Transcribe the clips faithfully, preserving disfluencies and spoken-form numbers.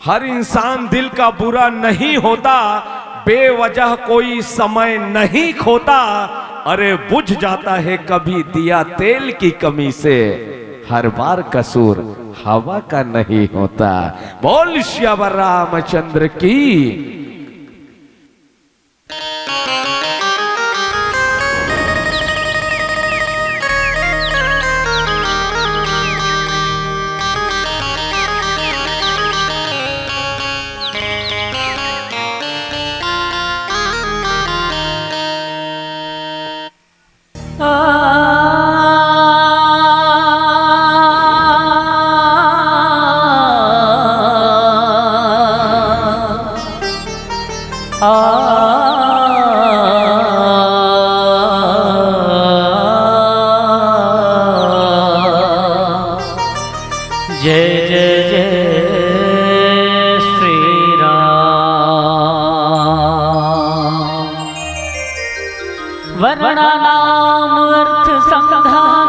हर इंसान दिल का बुरा नहीं होता, बेवजह कोई समय नहीं खोता। अरे बुझ जाता है कभी दिया तेल की कमी से, हर बार कसूर हवा का नहीं होता। बोल सियावर रामचंद्र की। जय जय जय श्री राम। वर्णानाम अर्थ संघानाम,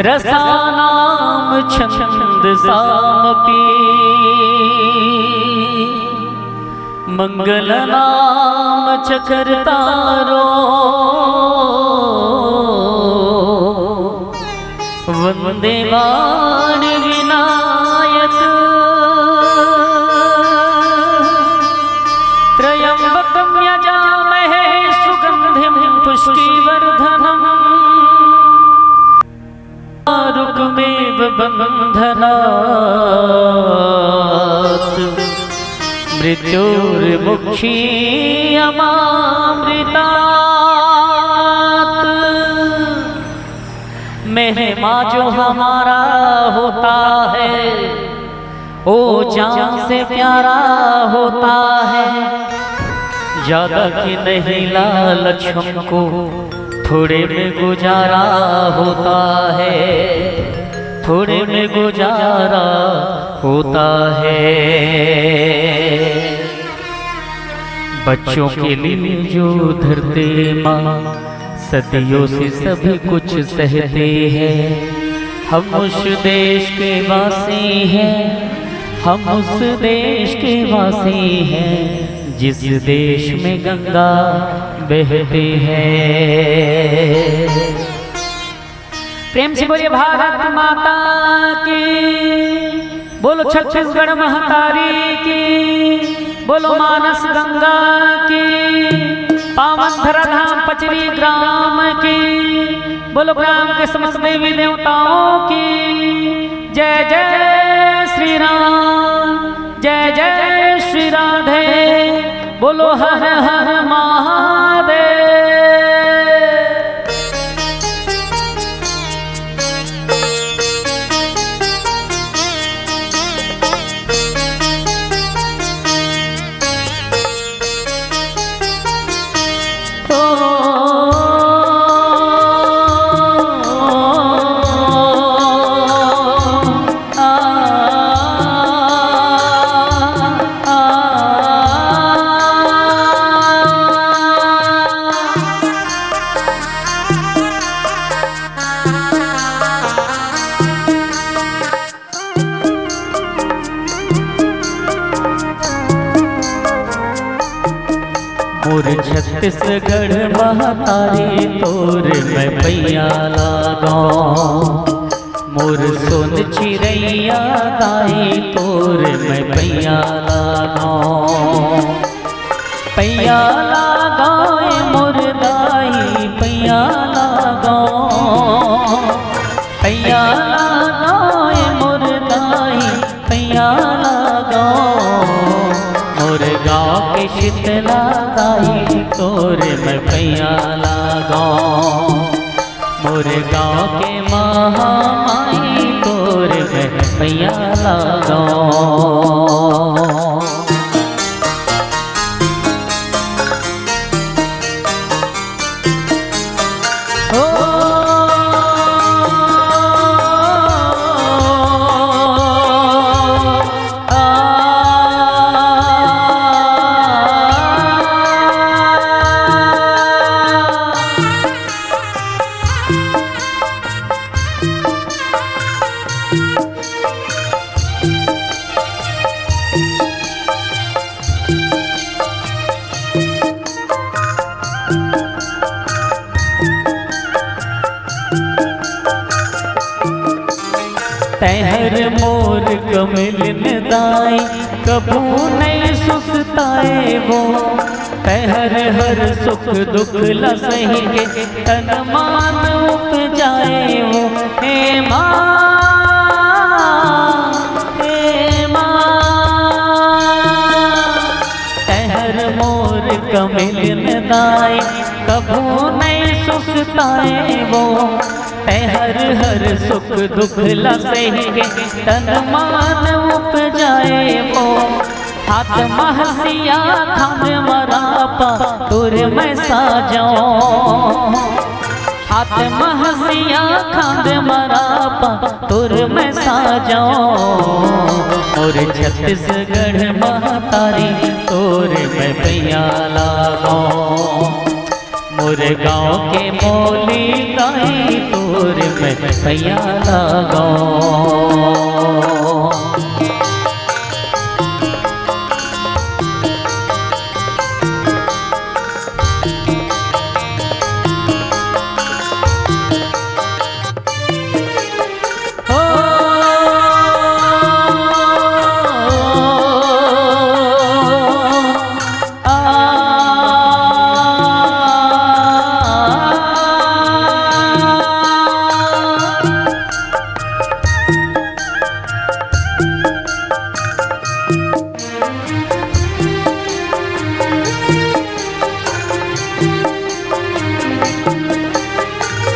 रसानाम छंद सामपि, मंगल नाम च कर्तारो, वंदे वाणी विनायक। त्र्यंबकम यजामहे सुगंधिम पुष्टिवर्धनम। रुकमेव बंधनात् मृत्योर्मुक्षीयमामृतात्। महिमा जो हमारा होता है, वो जान से प्यारा होता है। ज्यादा की नहीं लालच हमको, थोड़े में गुजारा होता है, थोड़े में गुजारा होता है। बच्चों के लिए जो धरती माँ सदियों से सभी कुछ सहते हैं। हम उस देश के वासी हैं, हम उस देश के वासी हैं, जिस देश में गंगा बहती है। प्रेम से बोलिए भारत माता की, बोलो छत्तीसगढ़ महतारी की, बोलो मानस गंगा की, पावन धराधाम पचरी ग्राम की, बोलो ग्राम के समस्त देवी देवताओं की। जय जय श्री राम, जय जय श्री राधे, बोलो हर हर महादेव। मोर छत्तीसगढ़ महतारी तोर मैं पैया लागौं, मोर सोन चिरैया दाई तोर मैं पैया लागौं। पैया लागौं ए मोर दाई, पैया लागौं। पैया लागौं ए मोर दाई, पैया लागौं। मोर गाँव के शीतला दाई, तोर मैं पैया लागौं। मोर गाँव के महामाई, तोर मैं पैया लागौं। तैहर मोर कमलिन दाई, कभू नइ सुस्ताए वो। तैहर हर सुख दुख ला सहि के, तन मान उपजाए वो। हे माँ, हे माँ, तैहर मोर कमलिन दाई, कभू नइ सुस्ताए वो। तैहर हर सुख दुख ला सहि के, तन मान उपजाए वो। हाथ म हँसिया खांध म रापा, तोर मैं साजों। हाथ म हँसिया खांध म रापा, तोर मैं साजों। मोर छत्तीसगढ़ महतारी, तोर मैं पैया लागों। मोर गाँव के मौली दाई, तोर मैं पैया लागों।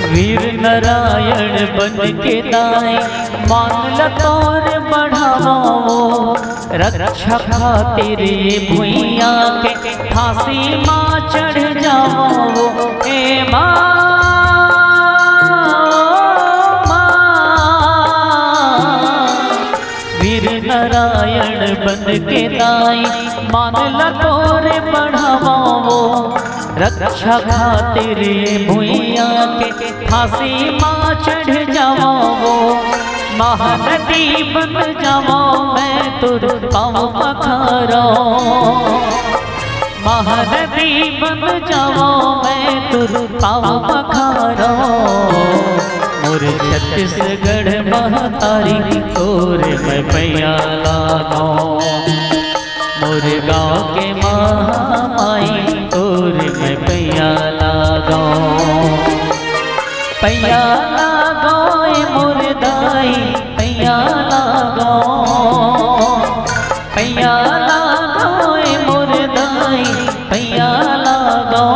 वीर नारायण बन के दाई, मांग ल तोर बढ़ावों। रक्षा खातिर ये भुइयां के फांसी मा चढ़ जावों। ए माँ, माँ, वीर नारायण बन के दाई, मांग ल तोर बढ़ावों। रक्षा खातिर ये भुइयां के फांसी मा चढ़ जावों। महानदी बन जावों मैं तोर पाँव पखारों। महानदी बन जावों मैं तोर पाँव पखारों। मोर छत्तीसगढ़ महतारी, तोर मैं पैया लागों। मोर गाँव के महामाई, तोर मैं पैया लागों। पैया लागों ए मोर दाई, पैया लागों। पैया लागों ए मोर दाई, पैया लागों।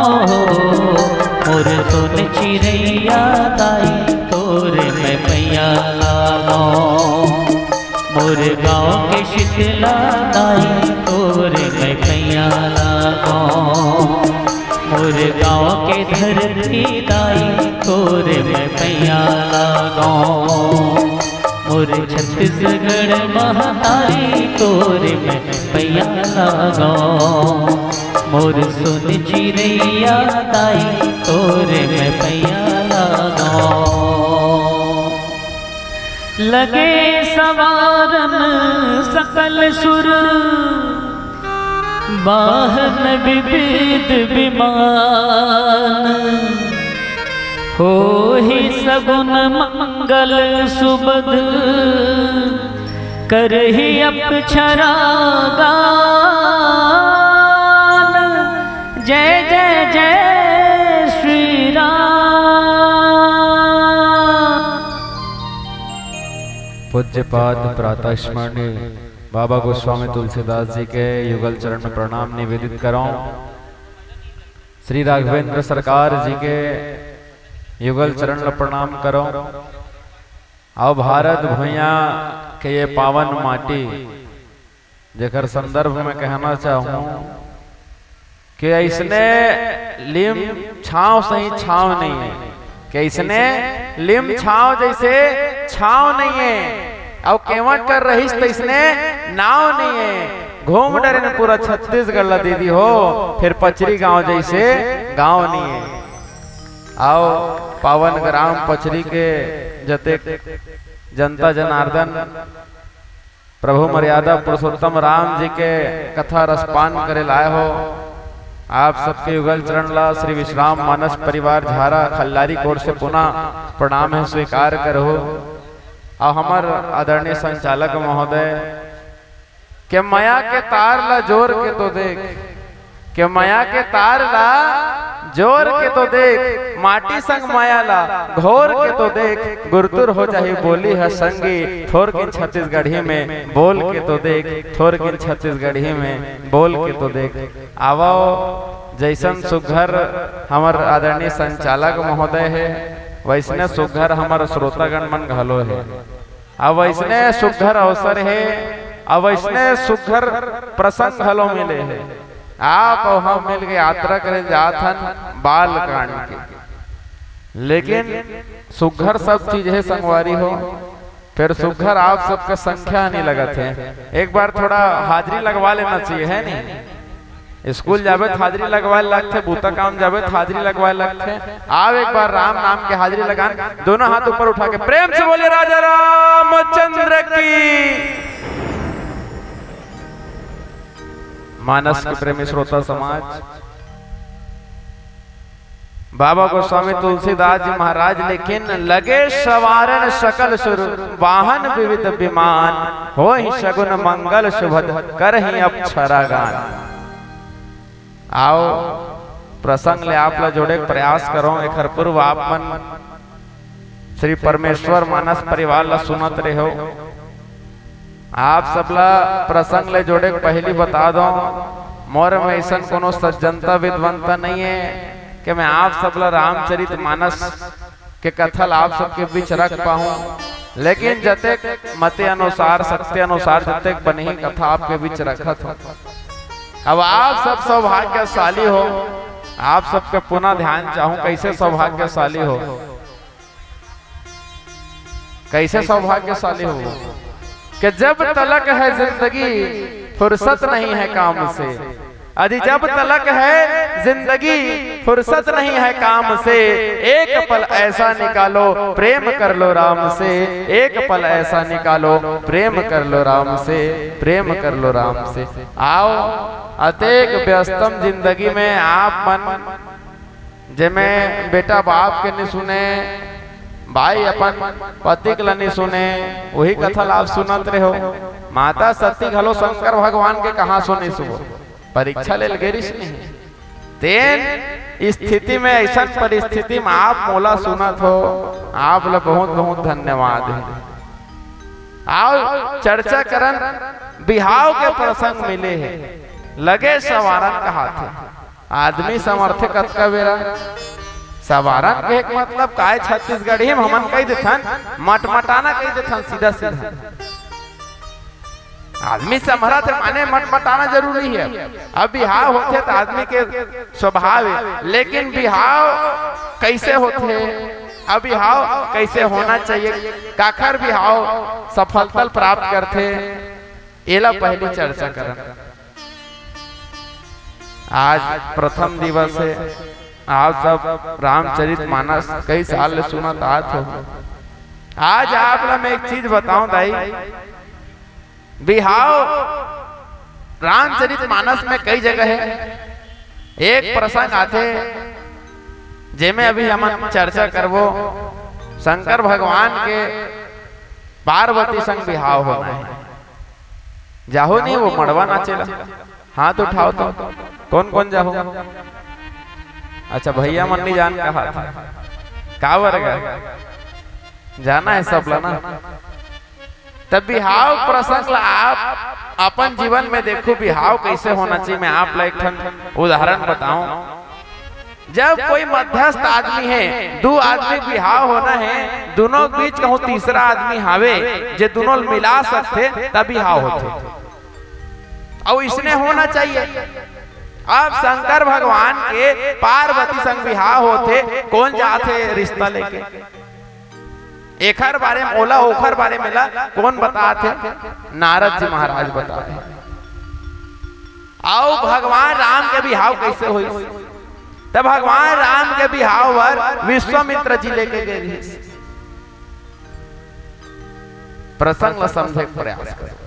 मोर सोन चिरैया दाई, तोर मैं पैया लागों। मोर गाँव के शीतला दाई, तोर मैं पैया लागों। मोर गाँव के धरती दाई, तोर मैं पैया लागों। मोर छत्तीसगढ़ महतारी, तोर मैं पैया लागों। मोर सोन चिरैया दाई, तोर मैं पैया लागों। लगे संवारन सकल सुर, बाहन विविध विमान। होही सगुन मंगल सुबद, करही अक्षरा गान। जय जय जय श्री राम। पूज्यपाद प्रातः स्मरणीय बाबा गोस्वामी तुलसीदास जी के युगल चरण में प्रणाम निवेदित करौं। श्री राघवेंद्र सरकार जी के युगल चरण ल प्रणाम करौं। अउ भारत भुइयां के ये पावन माटी, जेकर संदर्भ में कहना चाहूं कि अइसने लिम छांव सही छांव नइ हे, कि अइसने लिम छांव जइसे छांव नइ हे, अउ केवट कर रहिस तइसने नाव नइ हे। घूम डरेन पूरा छत्तीसगढ़ ला दीदी हो, फेर पचरी गांव जइसे गांव नइ हे। अउ पावन ग्राम पचरी के जतेक जनता जनार्दन, प्रभु मर्यादा पुरुषोत्तम राम जी के कथा रसपान करे लाए हो। आप सबके युगल चरण ला श्री विश्राम मानस परिवार झारा खल्लारी कोट से पुनः प्रणाम है, स्वीकार करहु। अउ हमर आदरणीय संचालक महोदय के मया के तार ला जोर के तो देख, के मया के तार ला जोर के तो देख, माटी संग मया ला घोर के तो देख, गुरतुर हो जाही बोली ह संगी, थोरकिन छत्तीसगढ़ी में बोल के तो देख, थोरकिन छत्तीसगढ़ी में बोल के तो देख। आवव, जैसन सुघर हमर आदरणीय संचालक महोदय हे, वैसने सुघर हमर श्रोतागण मन घलो हे। अब वैसने सुघर अवसर हे, अब वैसने सुघर प्रसंग घलो मिले हे। आप अउ हम मिल के यात्रा करे जात हन बाल कांड के, लेकिन सुघर सब चीज हे संगवारी हो, फिर सुघर आप सबके संख्या नहीं लगत हे। एक बार थोड़ा हाजिरी लगवा लेना चाहिए, है नहीं? स्कूल जाबे त हाजिरी लगवाए लगथे, बूता काम जाबे त हाजिरी लगवाए लगथे। आव एक बार राम नाम के हाजिरी लगान, दोनों हाथ ऊपर उठा के प्रेम से बोले राजा रामचंद्र की। मानस के प्रेमी श्रोता समाज, बाबा गोस्वामी तुलसीदास जी महाराज लिखिन, लगे सवारन सकल सुर, वाहन विविध विमान, होहि सगुन मंगल सुभद, करहि अप्सरा गान। आव, प्रसंग ले आप ला जोड़े के प्रयास करव। एखर पूर्व आप मन श्री परमेश्वर मानस परिवार ला सुनत रेहो। आप सबला प्रसंग ले जोड़े के पहली बता दो, मोर में ऐसन कोनो सज्जनता विद्वंता नहीं है कि मैं आप सबला रामचरित मानस के कथा ला आप सबके बीच रख पाहूं, लेकिन जतेक मते अनुसार, शक्ति अनुसार जतेक बनही कथा आपके बीच रखत हो। अब आप सब सौभाग्यशाली हो, आप सबके पुनः ध्यान चाहूं, कैसे सौभाग्यशाली हो, कैसे सौभाग्यशाली हो कि जब तलक है जिंदगी फुर्सत नहीं है काम से। अरे जब तलक है जिंदगी फुर्सत नहीं है काम से, एक पल ऐसा निकालो प्रेम कर लो राम से, एक पल ऐसा निकालो प्रेम कर लो राम से, प्रेम कर लो राम से। आव, अतेक व्यस्तम जिंदगी में आप मन जेमे बेटा बाप के नी सुने, भाई अपन पति के ला नी सुने, वही कथा ला आप सुनत रेहो। माता सती घलो शंकर भगवान के कहाँ सुनिस वो, परीक्षा लेल गे रिहिस नहीं। तेन स्थिति में, ऐसन परिस्थिति में आप मोला सुनत हो, आप ला बहुत बहुत धन्यवाद हे। आव चर्चा करन, बिहाव के प्रसंग मिले हे, लगे सवारन कहाथे। आदमी समरथे कतका बेरा। सवारन कहे के मतलब काय, छत्तीसगढ़ी में हमन कहि देथन, मटमटाना कहि देथन सीधा सीधा। आदमी समरथे माने मटमटाना जरूरी हे। अब बिहाव होथे त आदमी के स्वभाव हे, लेकिन बिहाव कैसे होथे, अब बिहाव कैसे होना चाहिए, काखर बिहाव सफलता प्राप्त करथे, एला पहली चर्चा करन। आज प्रथम दिवस हे, आप सब रामचरित मानस कई साल ले सुनत आत हो। आज आप ला मैं एक चीज बताऊं दाई, बिहाव रामचरित मानस में कई जगह हे, एक प्रसंग आथे जेमे अभी हमन चर्चा करबो, शंकर भगवान के पार्वती संग बिहाव होना हे। जाहू नहीं वो मड़वा नाचे ला? हाथ उठाव तो। कोन कोन जाहू? अच्छा, भैया मन नहीं जान कहा था। का बर गा? जाना हे सब ला ना। तब बिहाव प्रसंग ला आप अपन जीवन में देखो, बिहाव कैसे होना चाहिए। मैं आप ला एक ठन उदाहरण बताऊं। जब कोई मध्यस्थ आदमी हे, दू आदमी बिहाव होना हे, दूनों के बीच कहूं तीसरा आदमी हावे, जे दूनों ल मिला सकथे, तब बिहाव होथे। अउ इसने होना चाहिए। अब शंकर भगवान के पार्वती संग बिहाव होथे, कोन जाथे रिश्ता लेके? एखर बारे में ओला, ओखर बारे में ला कोन बतात हे? नारद जी महाराज बतात हे। अउ भगवान राम के बिहाव कैसे होइस? त भगवान राम के बिहाव बर विश्वामित्र जी लेके गे रिहिस। प्रसंग ला समझे के प्रयास करो।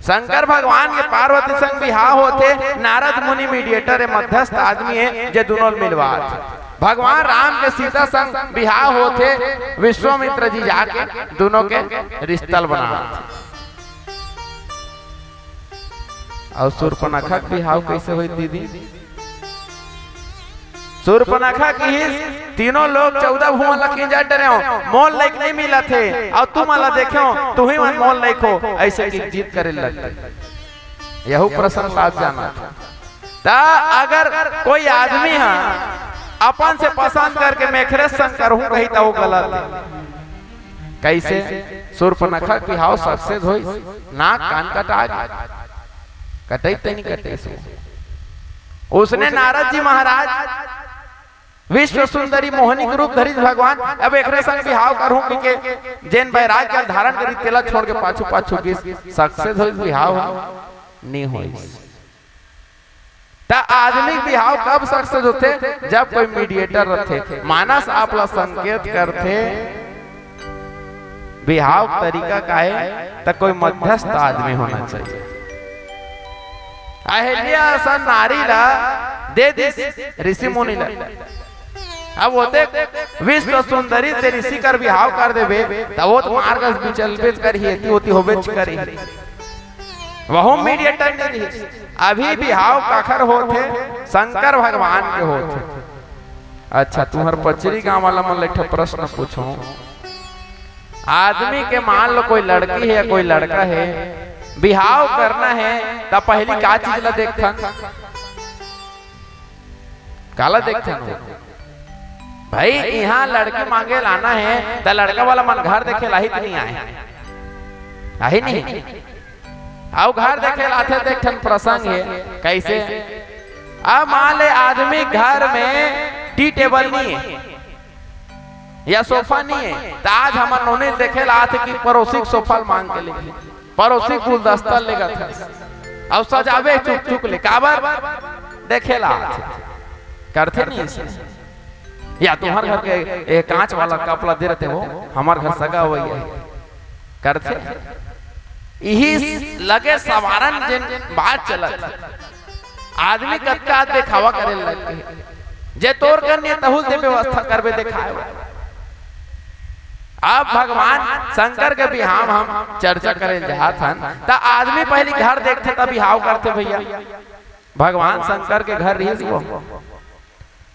शंकर भगवान के पार्वती संग बिहाव होथे, नारद मुनि मीडिएटर ए, मध्यस्थ आदमी हे, जे दुनों ल मिलवाथे। भगवान राम के सीता संग बिहाव होथे, विश्वामित्र जी जाके दुनों के रिश्ता ल बनाथे। अउ सूर्पनखा के बिहाव कइसे होइस दीदी? सूर्पनखा किहिस, "तीनों लोग चौदह भुवन ल किंजर डरेंव, मोर लइक नइ मिलत हे, अउ तुमन ला देखेंव, तुही मन मोर लइक हो," अइसे कि जिद करे लगथे। यहू प्रसंग ला आप जानत हो। त अगर कोई आदमी ह अपन से पसंद करके मेखरे संग करहूं कही, त वो गलत हे। कइसे? सूर्पनखा के बिहाव success होइस, नाक कान कटा गे। कटई ते नइ कटइस वो। उसने नारद जी महाराज विश्व सुंदरी मोहनी के रूप धरिस भगवान, अब एकरे संग बिहाव करहूं कहिके जेन बैराग्य ल धारण करिस, तेला छोड़ के पाछू पाछू गिस, success होइस बिहाव? नइ होइस। त आदमी के बिहाव कब success होथे? जब कोई मीडिएटर रथे, मानस आप ला संकेत करथे। बिहाव के तरीका का हे? त कोई मध्यस्थ आदमी होना चाहिए। अहिल्या असन नारी ला दे दिस ऋषि मुनि ला। अब ओते विश्व सुंदरी ते ऋषि कर बिहाव कर देबे, त वो तो मार्ग बिचलबेच करही, एती ओती होबेच करही। वहू मीडिएटर नइ रहिस। अभी बिहाव काखर होथे? शंकर भगवान के होथे। अच्छा, तुंहर पचरी गांव वाला मन ले एक ठो प्रश्न पूछों। आदमी के मान लो कोई लड़की हे या कोई लड़का हे, बिहाव करना हे, त पहिली का चीज ला देखथन? काला देखथन वो? भाई, इहां लड़की मांगे ल आना हे, त लड़का वाला मन घर देखे ल आही कि नइ आय? आही नहीं? अउ घर देखे ल आथे त एक ठन प्रसंग हे। कइसे? अब मान ले आदमी घर में टी टेबल नइ हे या सोफा नइ हे, त आज हमर नोनी ल देखे ल आथे कि पड़ोसी के सोफा ल मांग के लेगे, पड़ोसी के गुलदस्ता ल लेगत हे, अउ सजाबे चुक चुक ले, काबर? देखे ल आथे। करथे नहीं अइसे? या तुंहर घर के ए कांच वाला कप ला दे रहिते हो, हमर घर सगा होवइया हे, करथे। इही लगे सवारन जेन बात चलत हे, आदमी कतका देखावा करे लग गे। जे तोर कर नइ हे, तहू ल दे व्यवस्था करबे देखाए बर। अब भगवान शंकर के बिहाव हम चर्चा करे जात हन, त आदमी पहिली घर देखथे, त बिहाव करथे भइया। भगवान शंकर के घर रिहिस वो।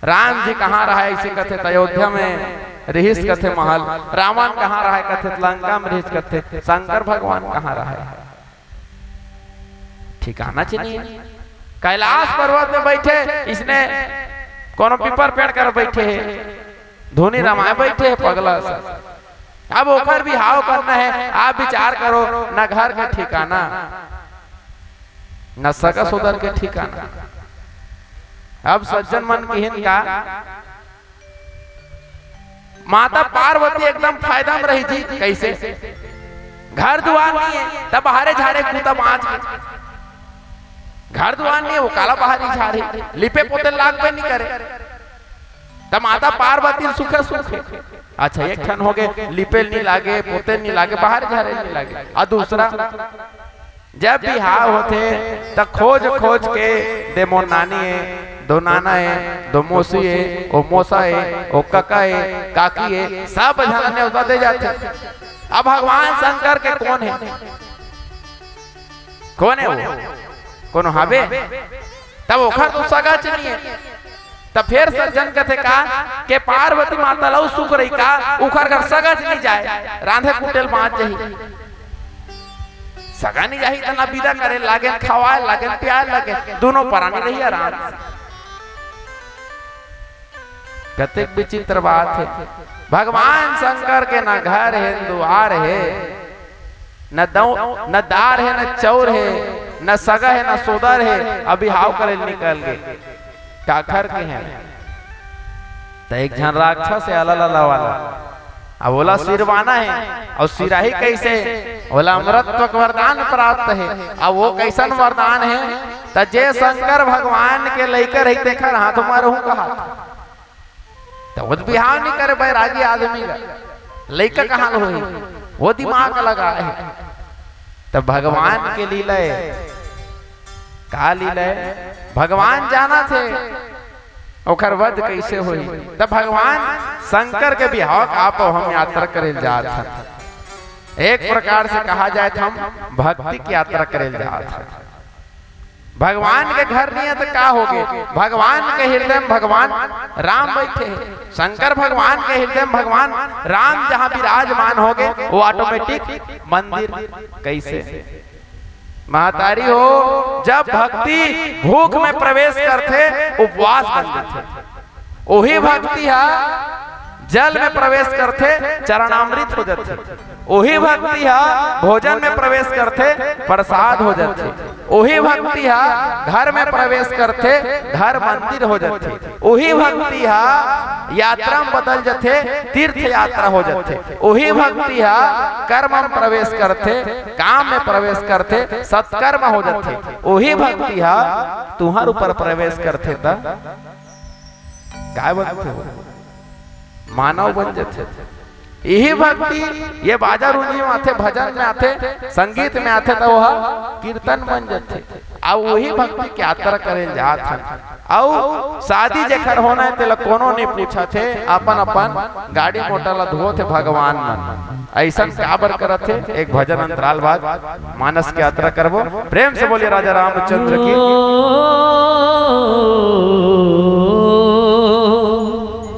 राम जी कहाँ रहय, अइसे कथे त अयोध्या में रिहिस कथे महल, रावण कहाँ रहय कथे त लंका में रिहिस कथे, शंकर भगवान कहाँ रहय? ठिकाना च नइ हे। कैलाश पर्वत में बइठे, इसने कोनो पीपर पेड़ कर बइठे हे, धुनी रमाय बइठे हे पगला सन। अब ओकर बिहाव करना हे, आप विचार करो, न घर के ठिकाना, न सगा सोदर के ठिकाना। अब सज्जन मन किहिन का, माता पार्वती एकदम फायदा में रही जी। कइसे? घर दुआर नइ हे, त बाहरे झारे कूता बांच के। घर दुआर नइ हे, वो काला बाहरी झारे, लिपे पोते लागबे नइ करे। त माता पार्वती सुखे सुखे। अच्छा, एक ठन होगे, लिपे नइ लागे, पोते नइ लागे, बाहर झारे नइ लागे। अउ दूसरा, जब बिहाव होथे, त खोज खोज के दे मोर नानी ए, दो नाना ए, दो मौसी ए, ओ मौसा ए, ओ कका ए, काकी ए, सब झन ल नेवता दे जाथे। अब भगवान शंकर के कोन हे? कोन हे वो? कोनो हावे? तब ओखर तो सगा च नइ हे। त फेर सज्जन कथे का के पार्वती माता ल अउ सुख रही का, उखर घर सगा च नइ जाय, रांधे कुटे ल बांच जाही। सगा नइ जाही त न बिदा करे लागेन, खवाय लागेन, पियाय लागेन, दूनों परानी रही आराम से। कतेक विचित्र बात हे, भगवान शंकर के न घर हे, न दुआर हे, न दौ-, न दार हे, न चौर हे, न सगा हे, न सोदर हे, अउ बिहाव करे ल निकल गे। काखर के हे? त एक झन राक्षस हे, अलग-अलग वाला। अब ओला सिरवाना हे, अउ सिराही कइसे? ओला अमरत्व के वरदान प्राप्त हे। अब वो कइसन वरदान हे? त जे शंकर भगवान के लइका रही, तेखर हाथ म रहूं कहा। त वो त बिहाव नइ करे, बैरागी आदमी का लइका कहाँ ले होही? वो दिमाग लगाए हे। त भगवान के लीला हे। का लीला हे? भगवान जानथे ओकर वध कइसे होही। त भगवान शंकर के बिहाव का पाव हम यात्रा करे ल जात हन। एक प्रकार से कहा जाए त हम भक्ति के यात्रा करे ल जात हन। भगवान के घर नइ हे त का होगे? भगवान के हृदय में भगवान राम बइठे हे। शंकर भगवान के हृदय में भगवान राम जहाँ विराजमान होगे, वो automatic मंदिर। कइसे? महतारी हो, जब भक्ति भूख में प्रवेश करथे, उपवास बन जाथे। ओही भक्ति हा जल में प्रवेश करथे, चरणामृत हो जाथे। ओही भक्ति हा भोजन में प्रवेश करथे, प्रसाद हो जाथे। ओही भक्ति हा घर में प्रवेश करथे, घर मंदिर हो जाथे। ओही भक्ति हा यात्रा में बदल जाथे, तीर्थ यात्रा हो जाथे। ओही भक्ति हा कर्म में प्रवेश करथे, काम में प्रवेश करथे, सत्कर्म हो जाथे। ओही भक्ति हा तुहर ऊपर प्रवेश करथे त काय बनथे? मानव बन जाथे। इही भक्ति ये बाजा रुंजी में आथे, भजन में आथे, संगीत में आथे, त ओहा कीर्तन बन जाथे। अउ वही भक्ति के यात्रा करे ल जात हन। अउ शादी जेखर होना हे, तेला कोनो नइ पूछत हे, अपन अपन गाड़ी मोटर ला धोत हे भगवान मन। अइसन काबर करत हे? एक भजन अंतराल बाद मानस के यात्रा करबो। प्रेम से बोलिए राजा रामचंद्र की।